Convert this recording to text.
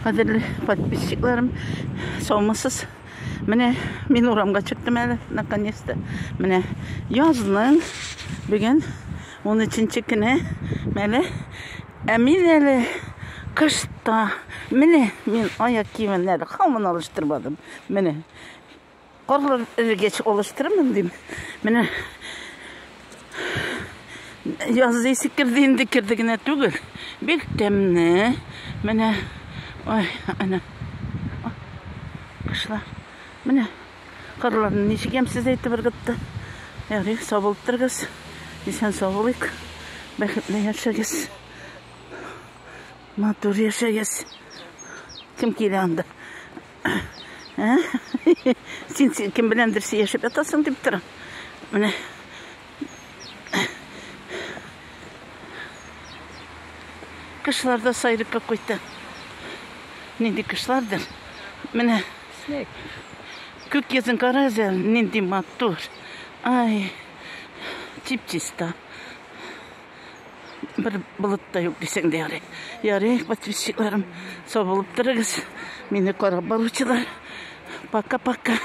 Кадерле подписчикларым, саумысыз? Менә мин урамга чыктым әле, наконец-то. Менә язның бүген 13 көне. Менә ә мин әле кышта. Менә мин аяк киемен әле һаман алыштырмадым. Менә Карлар эрегәч алыштырырмын дим. Менә яз исе керде инде, керде генә түгел. Бик тәмле. Менә ой, әнә. Кошлар. Менә карларны ничек ямьсез әйтеп ыргытты. Ярый, сау булып торыгыз. Исән сау булыйк. Бәхетле яшәгез. Матур яшәгез. Кем килә анда? Ә? Син, син кем беләндер сөйләшеп ятасың дип торам. Менә. Кышлар да сайры какой-то. Нинди кышлардыр? Менә. Снег. Күк йөзен карагыз әле, нинди матур. Ай, чип-чиста. Бер болыт та юк дисәң дә ярый. Ярый, подписчикларым, сау булып торыгыз. Мине карап баручылар. Пока-пока.